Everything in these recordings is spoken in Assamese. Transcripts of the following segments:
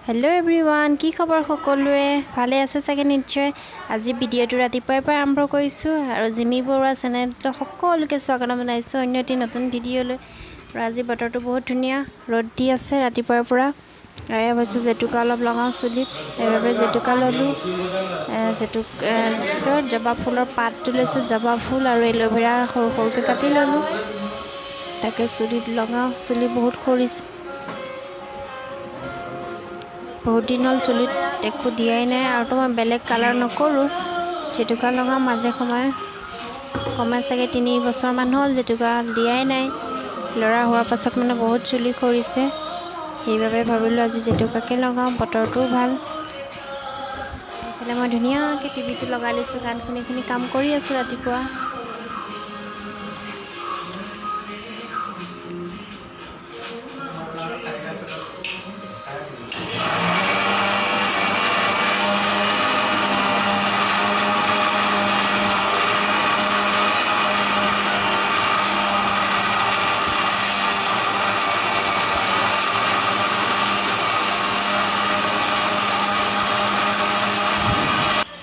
হেল্ল' এভৰিৱান, কি খবৰ সকলোৱে? ভালে আছে চাগে নিশ্চয়। আজি ভিডিঅ'টো ৰাতিপুৱাৰ পৰা আৰম্ভ কৰিছোঁ আৰু জিমি বৰুৱা চেনেলটো সকলোকে স্বাগতম জনাইছোঁ অন্য এটি নতুন ভিডিঅ'লৈ। আৰু আজি বতৰটো বহুত ধুনীয়া, ৰ'দ দি আছে ৰাতিপুৱাৰ পৰা। আৰু ভাবিছোঁ জেতুকা অলপ লগাওঁ চুলিত, সেইবাবে জেতুকা ল'লোঁ। জেতুকা জবা ফুলৰ পাতটো লৈছোঁ, জবা ফুল আৰু এল'ভেৰা সৰু সৰুকৈ কাটি ল'লোঁ, তাকে চুলিত লগাওঁ। চুলি বহুত সৰিছে, বহুত দিন হ'ল চুলিত একো দিয়াই নাই। আৰুতো মই বেলেগ কালাৰ নকৰোঁ, জেতুকা লগাওঁ মাজে সময়ে। কমে চাগে 3 বছৰমান হ'ল জেতুকা দিয়াই নাই। ল'ৰা হোৱাৰ পাছত মানে বহুত চুলি সৰিছে, সেইবাবে ভাবিলোঁ আজি জেতুকাকে লগাওঁ, বতৰটোও ভাল। এইফালে মই ধুনীয়াকৈ টিভিটো লগাই লৈছোঁ, গান শুনি শুনি কাম কৰি আছোঁ ৰাতিপুৱা।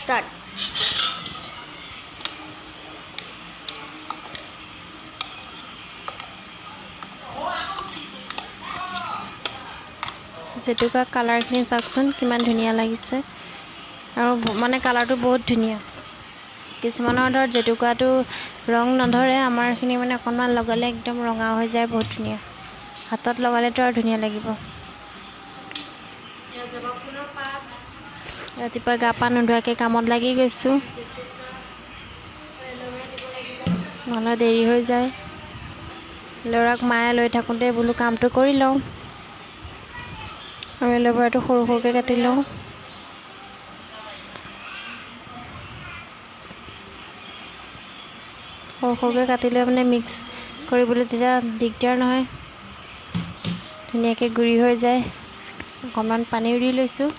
Start. জেতুকা কালাৰখিনি চাওকচোন কিমান ধুনীয়া লাগিছে, আৰু মানে কালাৰটো বহুত ধুনীয়া। কিছুমানৰ ধৰ জেতুকাটো ৰং নধৰে, আমাৰখিনি মানে অকণমান লগালে একদম ৰঙা হৈ যায়, বহুত ধুনীয়া। হাতত লগালেতো আৰু ধুনীয়া লাগিব। ৰাতিপুৱা গা পা নোধোৱাকৈ কামত লাগি গৈছোঁ, নহ'লে দেৰি হৈ যায়। ল'ৰাক মায়ে লৈ থাকোঁতে বোলো কামটো কৰি লওঁ। আৰু এল'ভেৰাটো সৰু সৰুকৈ কাটি লওঁ। সৰু সৰুকৈ কাটিলে মানে মিক্স কৰিবলৈ তেতিয়া দিগদাৰ নহয়, ধুনীয়াকৈ গুড়ি হৈ যায়। অকণমান পানীও দি লৈছোঁ।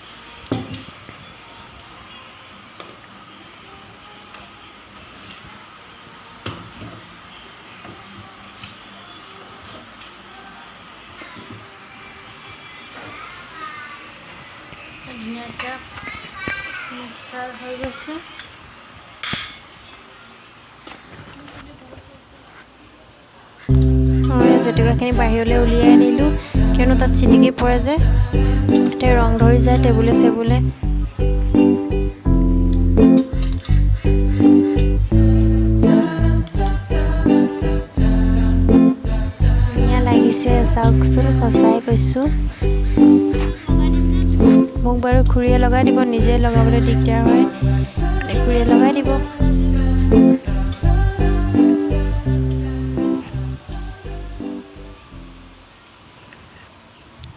ধুনীয়াকৈ মিক্সাৰ হৈ গৈছে। আৰু এই জেতুকাখিনি বাহিৰলৈ উলিয়াই আনিলোঁ, কিয়নো তাত ছিটিকি পৰে যে, তাতে ৰং ধৰি যায় টেবুলে চেবুলে। ধুনীয়া লাগিছে চাওকচোন, সঁচাই কৈছোঁ। মোক বাৰু খুৰীয়ে লগাই দিব, নিজে লগাবলৈ দিগদাৰ হয়, খুৰীয়ে লগাই দিব।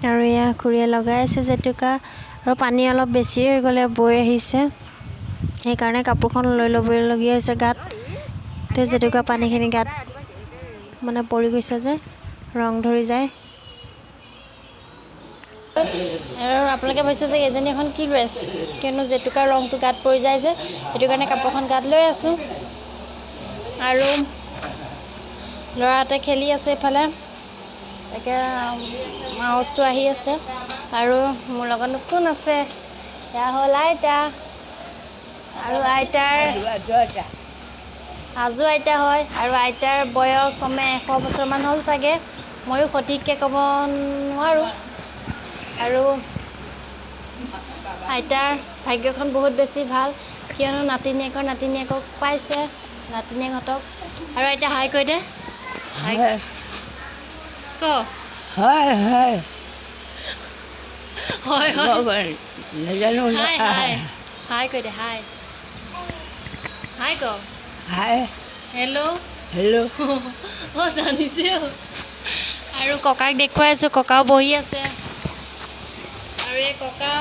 আৰু এয়া খুৰীয়ে লগাই আছে জেতুকা। আৰু পানী অলপ বেছি হৈ গ'লে বৈ আহিছে, সেইকাৰণে কাপোৰখন লৈ ল'বলগীয়া হৈছে গাত। জেতুকা পানীখিনি গাত মানে পৰি গৈছে যে, ৰং ধৰি যায়। আৰু আপোনালোকে ভাবিছে যে এজনী এখন কি লৈ আছে, কিয়নো জেতুকাৰ ৰংটো গাত পৰি যায় যে, সেইটো কাৰণে কাপোৰখন গাত লৈ আছোঁ। আৰু ল'ৰাহঁতে খেলি আছে এইফালে, তাকে আৱাজটো আহি আছে। আৰু মোৰ লগত কোন আছে, এয়া হ'ল আইতা। আৰু আইতাৰ আজো আইতা হয়। আৰু আইতাৰ বয়স কমে 100 বছৰমান হ'ল চাগে, ময়ো সঠিককৈ ক'ব নোৱাৰোঁ। আৰু আইতাৰ ভাগ্যখন বহুত বেছি ভাল, কিয়নো নাতিনীয়েকৰ নাতিনীয়েকক পাইছে, নাতিনীয়েকহঁতক। আৰু আইতা হাই কৈ দে, হাই ক। হয় হয় হয় হয় নাজানো। হাই হাই হাই কৈ দে, হাই হাই ক। হাই। হেল্ল'। হেল্ল'। অঁ জানিছোঁ। আৰু ককাক দেখুৱাই আছোঁ, ককাও বহি আছে। আৰু এই ককা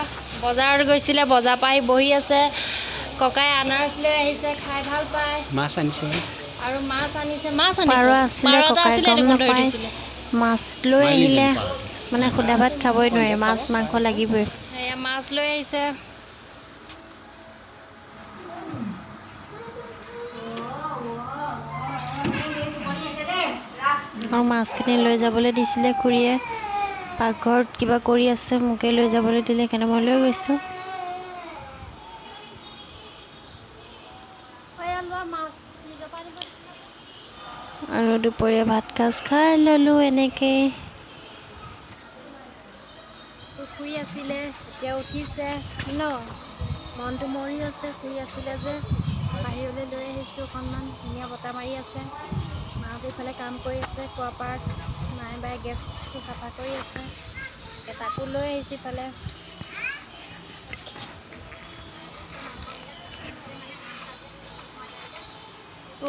বজাৰত গৈছিলে, বজাৰৰ পৰা আহি বহি আছে। ককাই আনাৰস লৈ আহিছে, খাই ভাল পায়। মাছ আনিছে। আৰু মাছ আনিছে, মাছ পাৰ আনিছে, আছিলে, পাৰ এটা ককাই আছিলে গম দেখোন ধৰি নাপায়। থৈছিলে। মাছ লৈ আহিলে মানে সুদা ভাত খাবই নোৱাৰে, মাছ মাংস লাগিবই। এয়া মাছ লৈ আহিছে। আৰু মাছখিনি লৈ যাবলৈ দিছিলে খুৰীয়ে। পাকঘৰত কিবা কৰি আছে, মোকে লৈ যাবলৈ দিলে, সেইকাৰণে মই লৈ গৈছোঁ। আৰু দুপৰীয়া ভাত সাজ খাই ল'লোঁ এনেকৈ। শুই আছিলে, এতিয়া উঠিছে ন, মনটো মৰি আছে। শুই আছিলে যে বাহিৰলৈ লৈ আহিছোঁ অকণমান, ধুনীয়া বতাহ মাৰি আছে। মাহঁতে ইফালে কাম কৰি আছে, কুৱাপাৰত মায়ে বায়ে গেছটো চাফা কৰি আছে, তাকো লৈ আহিছোঁ ইফালে।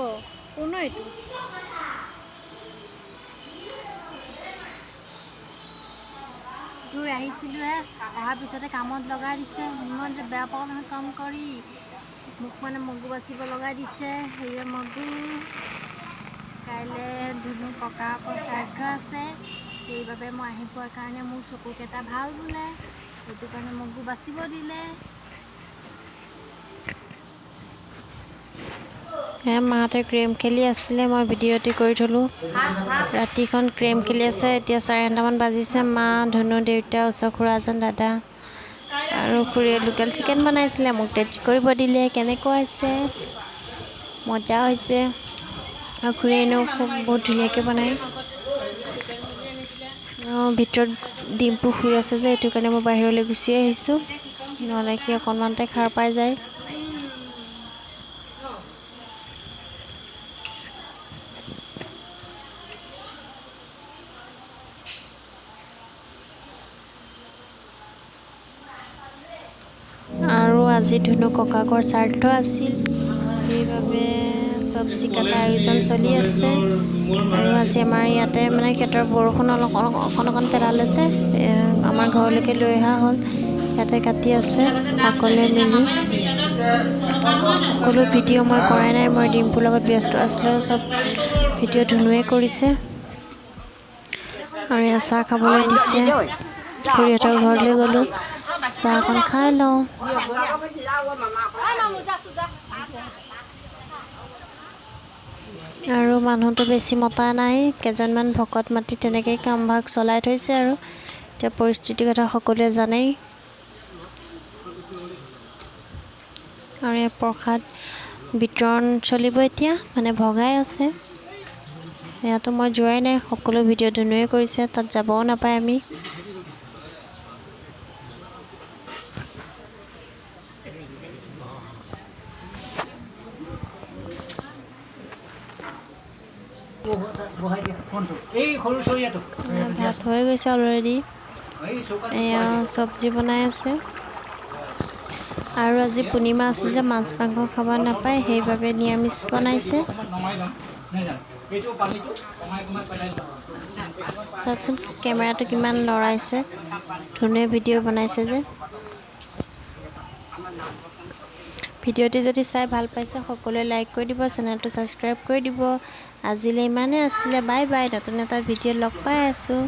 অ' কোন এইটো? দূৰ আহিছিলোঁহে, অহাৰ পিছতে কামত লগাই দিছে। ইমান যে বেয়া পাওঁ নহয় কাম কৰি, মোক মানে মগু বাচিব লগাই দিছে। সেয়ে মগু। কাইলৈ ধুনু ককাকৰ শ্ৰাদ্ধ আছে, সেইবাবে মই আহি পোৱাৰ কাৰণে মোৰ চকুকেইটা ভাল বোলে, সেইটো কাৰণে মগু বাচিব দিলে। মাহঁতে ক্ৰেম খেলি আছিলে, মই ভিডিঅ'টি কৰি থ'লোঁ। ৰাতিখন ক্ৰেম খেলি আছে। এতিয়া 8:30মান বাজিছে। মা, ধুনু, দেউতা, ওচৰ খুৰা এজন, দাদা আৰু খুৰীয়ে লোকেল চিকেন বনাইছিলে, মোক টেষ্ট কৰিব দিলে কেনেকুৱা হৈছে, মজা হৈছে। আৰু খুৰীয়ে এনেও খুব বহুত ধুনীয়াকৈ বনায়। ভিতৰত ডিম্পু শুই আছে যে, সেইটো কাৰণে মই বাহিৰলৈ গুচি আহিছোঁ, নহ'লে সি অকণমানতে সাৰ পাই যায়। আৰু আজি ধুনু ককাকৰ শ্ৰাদ্ধ আছিল, সেইবাবে চব্জি কটা আয়োজন চলি আছে। আৰু আজি আমাৰ ইয়াতে মানে খেতৰ বৰষুণ অলপ অকণ অকণ পেলালে যে, আমাৰ ঘৰলৈকে লৈ অহা হ'ল। ইয়াতে কাটি আছে সকলোৱে মিলি। সকলো ভিডিঅ' মই কৰাই নাই, মই ডিম্পুৰ লগত ব্যস্ত আছিলোঁ, চব ভিডিঅ' ধুনুৱে কৰিছে। আৰু এয়া চাহ খাবলৈ দিছে, খুৰীহঁতৰ ঘৰলৈ গ'লোঁ, চাহ অকণ খাই লওঁ। আৰু মানুহটো বেছি মতা নাই, কেইজনমান ভকত মাতি তেনেকেই কামভাগ চলাই থৈছে। আৰু এতিয়া পৰিস্থিতিৰ কথা সকলোৱে জানেই। আৰু এই প্ৰসাদ বিতৰণ চলিব এতিয়া, মানে ভগাই আছে। ইয়াতো মই যোৱাই নাই, সকলো ভিডিঅ' ধুনুৱে কৰিছে, তাত যাবও নাপায় আমি। ভাত হৈ গৈছে অলৰেডি। এয়া চব্জি বনাই আছে। আৰু আজি পূৰ্ণিমা আছিল যে, মাছ মাংস খাব নাপায়, সেইবাবে নিৰামিষ বনাইছে। চাওকচোন কেমেৰাটো কিমান লৰাইছে, ধুনুৱে ভিডিঅ' বনাইছে যে। ভিডিঅ'টি যদি চাই ভাল পাইছে সকলোৱে লাইক কৰি দিব, চেনেলটো ছাবস্ক্ৰাইব কৰি দিব। আজিলৈ ইমানেই আছিলে, বাই বাই। নতুন এটা ভিডিঅ' লগ পাই আছোঁ।